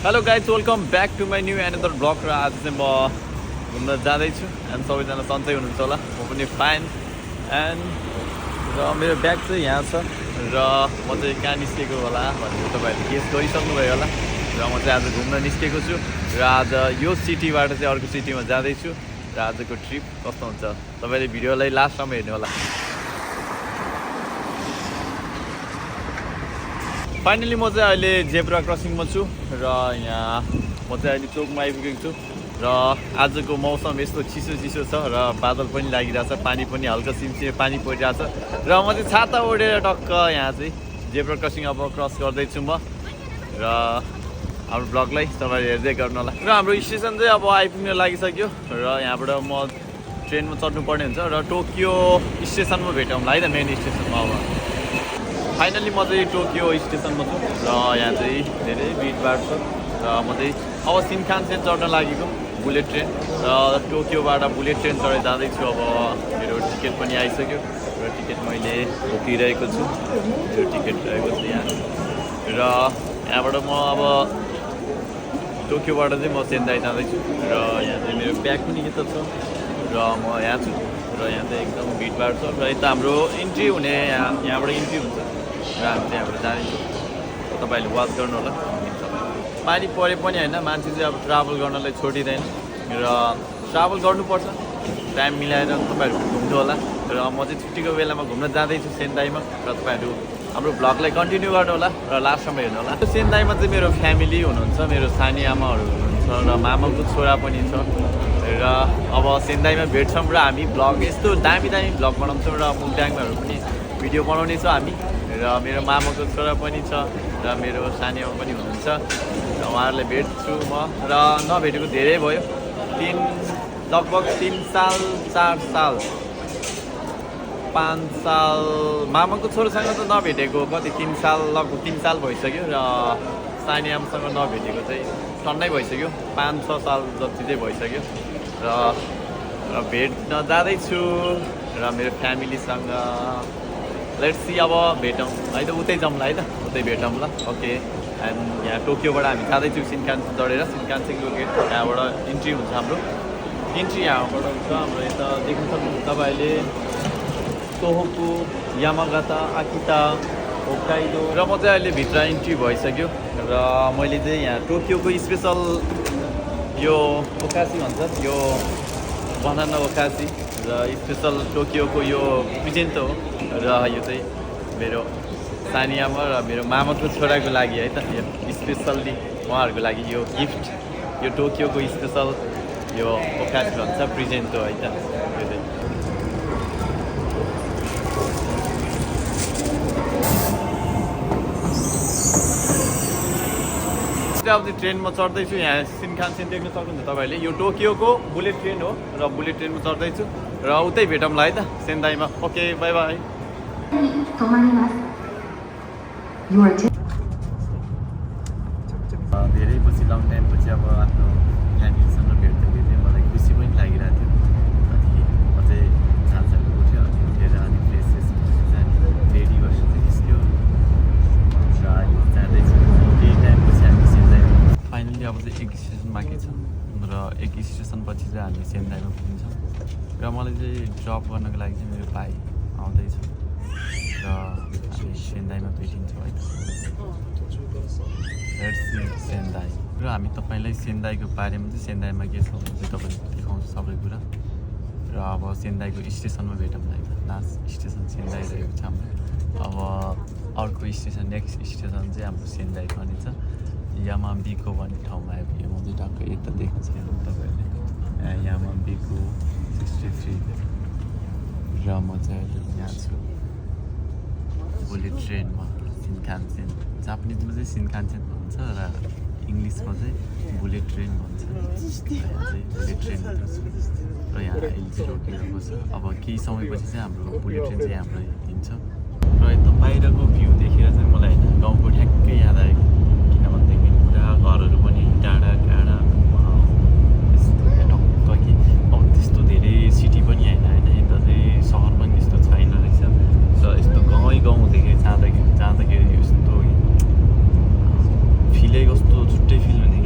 Hello guys welcome back to my new another vlog र आज चाहिँ म घुम्न जाँदैछु एन्ड सबैजना सन्चै हुनुहुन्छ होला म पनि फाइन एन्ड र मेरो ब्याग चाहिँ यहाँ छ र म चाहिँ कहाँ निस्केको होला भनेर तपाईँहरूले गेस गरिसक्नुभयो होला र म चाहिँ आज घुम्न निस्केको छु र आज यो सिटीबाट चाहिँ अर्को सिटीमा जाँदैछु र आजको ट्रिप कस्तो हुन्छ तपाईँले भिडियोलाई लास्टसम्म हेर्नु होला। फाइनली म चाहिँ अहिले जेब्रा क्रसिङमा छु र यहाँ म चाहिँ अहिले चोकमा आइपुगेको छु र आजको मौसम यस्तो चिसो छ र बादल पनि लागिरहेछ, पानी पनि हल्का सिमसिमे पानी परिरहेछ र म चाहिँ छाता ओढेर टक्क यहाँ चाहिँ जेब्रा क्रसिङ अब क्रस गर्दैछु म र हाम्रो ब्लगलाई तपाईँले हेर्दै गर्नु होला। र हाम्रो स्टेसन चाहिँ अब आइपुग्न लागिसक्यो र यहाँबाट म ट्रेनमा चढ्नुपर्ने हुन्छ र टोकियो स्टेसनमा भेटौँला है त, मेन स्टेसनमा। अब फाइनली म चाहिँ टोकियो स्टेसनमा छु र यहाँ चाहिँ धेरै भिडभाड छ र म चाहिँ अब सिनखानसेन चढ्न लागेको बुलेट ट्रेन र टोकियोबाट बुलेट ट्रेन चढेर जाँदैछु। अब मेरो टिकट पनि आइसक्यो र टिकट मैले बोकिरहेको छु, मेरो टिकट रहेको छ यहाँ र यहाँबाट म अब टोकियोबाट चाहिँ म सेन्दाई जाँदैछु र यहाँ चाहिँ मेरो ब्याग पनि यता छ र म यहाँ छु र यहाँ चाहिँ एकदम भिडभाड छ र यता हाम्रो इन्ट्री हुने यहाँबाट इन्ट्री हुन्छ र हामी चाहिँ यहाँबाट जानेछौँ, तपाईँहरूले वाच गर्नु होला। पानी परे पनि होइन, मान्छे चाहिँ अब ट्राभल गर्नलाई छोडिँदैन र ट्राभल गर्नुपर्छ, टाइम मिलाएर तपाईँहरू घुम्नु होला। र म चाहिँ छुट्टीको बेलामा घुम्न जाँदैछु सेन्दाईमा र तपाईँहरू हाम्रो ब्लगलाई कन्टिन्यू गर्नु होला र लास्टसम्म हेर्नु होला। सेन्दाईमा चाहिँ मेरो फ्यामिली हुनुहुन्छ, मेरो सानी आमाहरू हुनुहुन्छ र मामाको छोरा पनि छ र अब सेन्दाईमा भेट्छौँ र हामी ब्लग यस्तो दामी ब्लग बनाउँछौँ र मुङट्याङहरू पनि भिडियो बनाउनेछौँ हामी र मेरो मामाको छोरा पनि छ र मेरो सानी आमा पनि हुनुहुन्छ र उहाँहरूलाई भेट्छु म र नभेटेको धेरै भयो, लगभग 3 साल 4 साल 5 साल मामाको छोरासँग त नभेटेको कति 3 साल लगभग 3 साल भइसक्यो र सानी आमासँग नभेटेको चाहिँ ठन्डै भइसक्यो, 5-6 साल जति चाहिँ भइसक्यो र भेट्न जाँदैछु र मेरो फ्यामिलीसँग। लेट्स सी अब भेटौँ है त, उतै जाउँला है त, उतै भेटौँ ल। ओके एन्ड यहाँ टोकियोबाट हामी जाँदैछौँ सिनखानसेन चढेर, सिनखानसेनको गेट यहाँबाट इन्ट्री हुन्छ हाम्रो, इन्ट्री यहाँबाट हुन्छ हाम्रो। यता देख्नु सक्नुहुन्छ तपाईँले तोहोकु, यामागाता, आकिता, होक्काइडो र म चाहिँ अहिले भित्र इन्ट्री भइसक्यो र मैले चाहिँ यहाँ टोकियोको स्पेसल यो ओकासी भन्छ, यो बनाना ओकासी र स्पेसल टोकियोको यो प्रेजेन्ट हो र यो चाहिँ मेरो सानी आमा र मेरो मामाको छोराको लागि है त, यो स्पेसल्ली उहाँहरूको लागि यो गिफ्ट, यो टोकियोको स्पेसल यो ओकासी भन्छ प्रेजेन्ट हो है त। यो चाहिँ अब चाहिँ ट्रेनमा चढ्दैछु, यहाँ सिनखानसेन देख्न सक्नुहुन्छ तपाईँले, यो टोकियोको बुलेट ट्रेन हो र बुलेट ट्रेनमा चढ्दैछु र उतै भेटौँला है त सेन्दाईमा। Okay by by. धेरै पछि लङ टाइमपछि अब आफ्नो फ्यामिलीसँग भेट्दाखेरि चाहिँ मलाई खुसी पनि लागिरहेको थियो। अनि म चाहिँ झालझालको उठ्यो, अनि उठेर अनि फ्रेस जाने रेडी भएर चाहिँ निस्क्यो र अहिले जाँदैछु। केही टाइमपछि हामी सेन्दाईमा फाइनली अब चाहिँ एक स्टेसन बाँकी छ र एक स्टेसनपछि चाहिँ हामी सेन्दाईमा पुगिन्छौँ र मलाई चाहिँ ड्रप गर्नको लागि चाहिँ मेरो भाइ आउँदैछ र हामी सेन्दाईमा भेटिन्छौँ है। सेन्दाई र हामी तपाईँलाई सेन्दाईको बारेमा चाहिँ सेन्दाईमा के छ भने चाहिँ तपाईँलाई देखाउँछु सबै कुरा र अब सेन्दाईको स्टेसनमा भेटौँ है त। लास्ट स्टेसन सेन्दाई रहेको छ हाम्रो। अब अर्को स्टेसन नेक्स्ट स्टेसन चाहिँ हाम्रो सेन्दाई पनि छ, यामाम्बीको भन्ने ठाउँमा आइपुग्यो। म चाहिँ टक्क यता देख्न सक्नुहुन्छ तपाईँहरूले, यामाम्बीको 63 र म चाहिँ अहिले यहाँ छु बुलेट ट्रेनमा सिनखानसेन। जापानिजमा चाहिँ सिनखानसेन भन्छ र इङ्ग्लिसमा चाहिँ बुलेट ट्रेन भन्छ। यहाँ चाहिँ बुलेट ट्रेन र यहाँ अहिले चाहिँ रोकिरहेको छ। अब केही समयपछि चाहिँ हाम्रो बुलेट ट्रेन चाहिँ हाम्रो हिँड्छ र यता बाहिरको भ्यू देखेर चाहिँ मलाई होइन गाउँको ठ्याक्कै याद आयो, किनभनेदेखि पुरा घरहरू पनि टाढा टाढा यस्तो टक्क कि अब त्यस्तो धेरै सिटी पनि होइन यता चाहिँ सहर पनि त्यस्तो छैन रहेछ र यस्तो गाउँदेखि जाँदाखेरि यस्तो फिलै कस्तो छुट्टै फिल हुने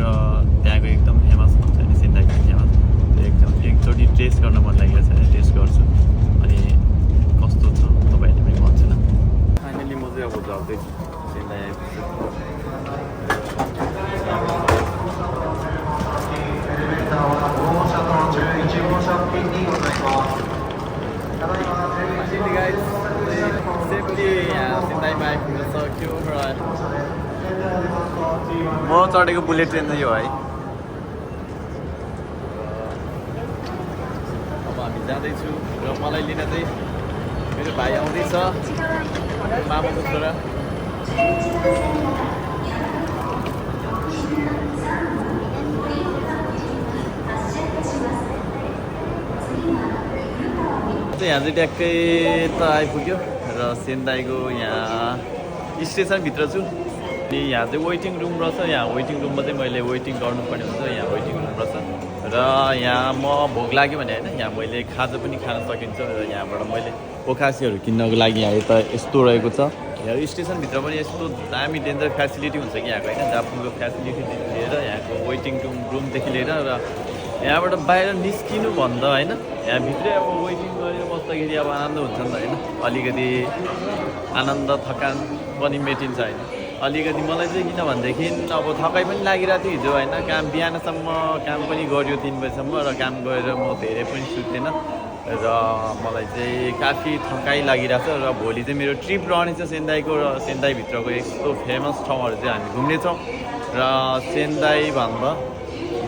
र त्यहाँको एकदम फेमस भन्छ नि सेन्दाईको फेमस एकदम एकचोटि टेस्ट गर्न मन लागेको छ टेस्ट गर्छु अनि कस्तो छ तपाईँहरूले पनि भन्छ न फाइनली म चाहिँ अब जाँदैछु सेन्दाई आइपुग्छु सेफली यहाँ सेन्दाईमा आइपुग्न सक्यो र म चढेको बुलेट ट्रेन चाहिँ हो है अब हामी जाँदैछु र मलाई लिन चाहिँ मेरो भाइ आउँदैछ मामाको छोरा यहाँ चाहिँ ट्याक्कै त आइपुग्यो र सेन्दाईको यहाँ स्टेसनभित्र छु अनि यहाँ चाहिँ वेटिङ रुम रहेछ यहाँ वेटिङ रुममा चाहिँ मैले वेटिङ गर्नुपर्ने हुन्छ यहाँ वेटिङ रुम रहेछ र यहाँ म भोक लाग्यो भने होइन यहाँ मैले खाजा पनि खान सकिन्छ र यहाँबाट मैले पोखासीहरू किन्नको लागि यहाँ यता यस्तो रहेको छ यहाँ स्टेसनभित्र पनि यस्तो दामी डेन्जर फेसिलिटी हुन्छ कि यहाँको होइन जापानको फेसिलिटीदेखि लिएर यहाँको वेटिङ रुमदेखि लिएर र यहाँबाट बाहिर निस्किनुभन्दा होइन यहाँभित्रै अब वेटिङ गरेर बस्दाखेरि अब आनन्द हुन्छ नि त होइन अलिकति आनन्द थकान पनि मेटिन्छ होइन अलिकति मलाई चाहिँ किन भनेदेखि अब थकाइ पनि लागिरहेको थियो हिजो होइन काम बिहानसम्म काम पनि गऱ्यो 3 बजीसम्म र काम गरेर म धेरै पनि सुतेन र मलाई चाहिँ काफी थकाइ लागिरहेको छ र भोलि चाहिँ मेरो ट्रिप रहनेछ सेन्दाईको र सेन्दाईभित्रको यस्तो फेमस ठाउँहरू चाहिँ हामी घुम्नेछौँ र सेन्दाई भन्दा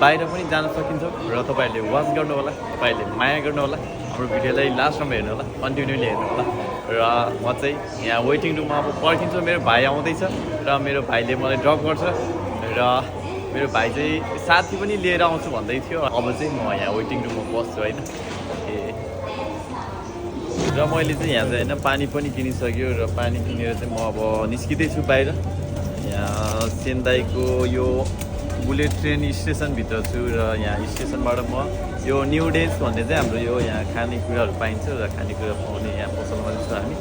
बाहिर पनि जान सकिन्छ र तपाईँहरूले वाच गर्नु होला तपाईँहरूले माया गर्नु होला हाम्रो भिडियोलाई लास्टसम्म हेर्नु होला कन्टिन्युली हेर्नु होला र म चाहिँ यहाँ वेटिङ रुममा अब पर्खिन्छु मेरो भाइ आउँदैछ र मेरो भाइले मलाई ड्रप गर्छ र मेरो भाइ चाहिँ साथी पनि लिएर आउँछु भन्दै थियो अब चाहिँ म यहाँ वेटिङ रुममा बस्छु होइन र मैले चाहिँ यहाँ चाहिँ होइन पानी पनि किनिसक्यो र पानी किनेर चाहिँ म अब निस्किँदैछु बाहिर यहाँ सेन्दाईको यो बुलेट ट्रेन स्टेसनभित्र छु र यहाँ स्टेसनबाट म यो न्यू डेज भन्ने चाहिँ हाम्रो यो यहाँ खानेकुराहरू पाइन्छ र खानेकुरा पाउने यहाँ पसलमा छु हामी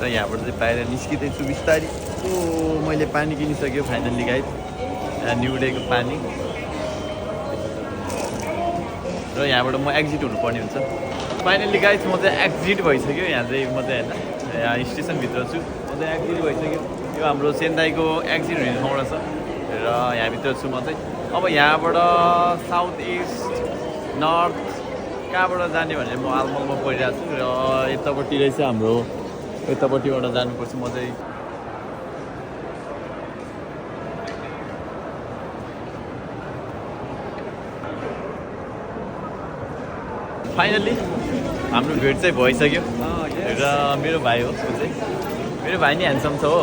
र यहाँबाट चाहिँ बाहिर निस्किँदैछु बिस्तारै मैले पानी किनिसक्यो फाइनल्ली गाइस न्यू डेको पानी र यहाँबाट म एक्जिट हुनुपर्ने हुन्छ फाइनल्ली गाइस म चाहिँ एक्जिट भइसक्यो यहाँ चाहिँ म चाहिँ होइन यहाँ स्टेसनभित्र छु म चाहिँ एक्जिट भइसक्यो यो हाम्रो सेन्दाईको एक्जिट हुने ठाउँ रहेछ र यहाँभित्र छु म चाहिँ अब यहाँबाट साउथ इस्ट नर्थ कहाँबाट जाने भनेर म आलमलमा परिरहेको छु र यतापट्टि रहेछ हाम्रो यतापट्टिबाट जानुपर्छ म चाहिँ फाइनल्ली हाम्रो भेट चाहिँ भइसक्यो र मेरो भाइ हो चाहिँ मेरो भाइ नि ह्यान्डसम छ हो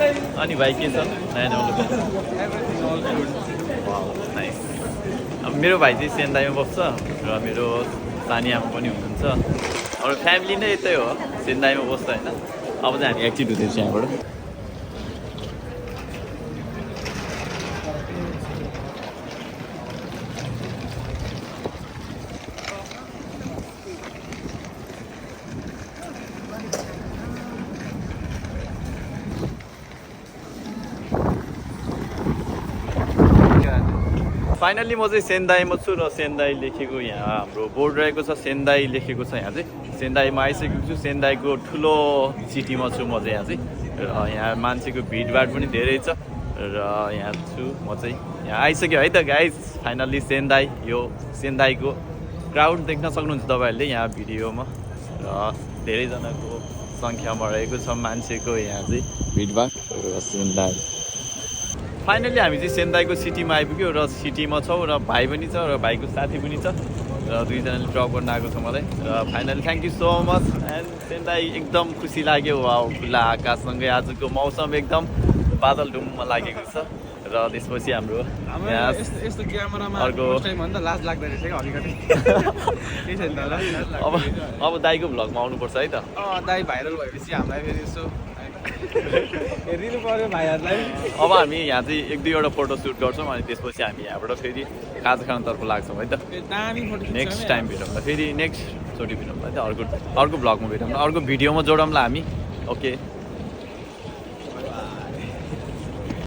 अनि भाइ के छ नाइस अब मेरो भाइ चाहिँ सेन्दाईमा बस्छ र मेरो सानी आमा पनि हुनुहुन्छ हाम्रो फ्यामिली नै यतै हो सेन्दाईमा बस्छ होइन अब चाहिँ हामी एक्जिट हुँदैछ यहाँबाट फाइनल्ली म चाहिँ सेन्दाईमा छु र सेन्दाई लेखेको यहाँ हाम्रो बोर्ड रहेको छ सेन्दाई लेखेको छ यहाँ चाहिँ सेन्दाईमा आइसकेको छु सेन्दाईको ठुलो सिटीमा छु म चाहिँ यहाँ चाहिँ र यहाँ मान्छेको भिडभाड पनि धेरै छ र यहाँ छु म चाहिँ यहाँ आइसक्यो है त गाइस फाइनल्ली सेन्दाई यो सेन्दाईको क्राउड देख्न सक्नुहुन्छ तपाईँहरूले यहाँ भिडियोमा र धेरैजनाको सङ्ख्यामा रहेको छ मान्छेको यहाँ चाहिँ भिडभाड र सेन्दाई फाइनल्ली हामी चाहिँ सेन्दाईको सिटीमा आइपुग्यो र सिटीमा छौँ र भाइ पनि छ र भाइको साथी पनि छ र दुईजनाले ड्रप गर्न आएको छ मलाई र finally thank you so much and Sendai एकदम खुसी लाग्यो वाउ खुला आकाशसँगै आजको मौसम एकदम बादल ढुममा लागेको छ र त्यसपछि हाम्रो यस्तो क्यामेरामा अर्को लाज लाग्दो रहेछ क्या अलिकति केही छैन त अब दाइको भ्लगमा आउनुपर्छ है त दाइ भाइरल भएपछि हामीलाई फेरि यसो हेरिदिनु पर्यो भाइहरूलाई अब हामी यहाँ चाहिँ 1-2वटा फोटो सुट गर्छौँ अनि त्यसपछि हामी यहाँबाट फेरि खाजा खानतर्फ लाग्छौँ है त नेक्स्ट टाइम भेटौँला फेरि नेक्स्ट चोटि भेटौँला है त अर्को भ्लगमा भेटौँला अर्को भिडियोमा जोडौँला हामी ओके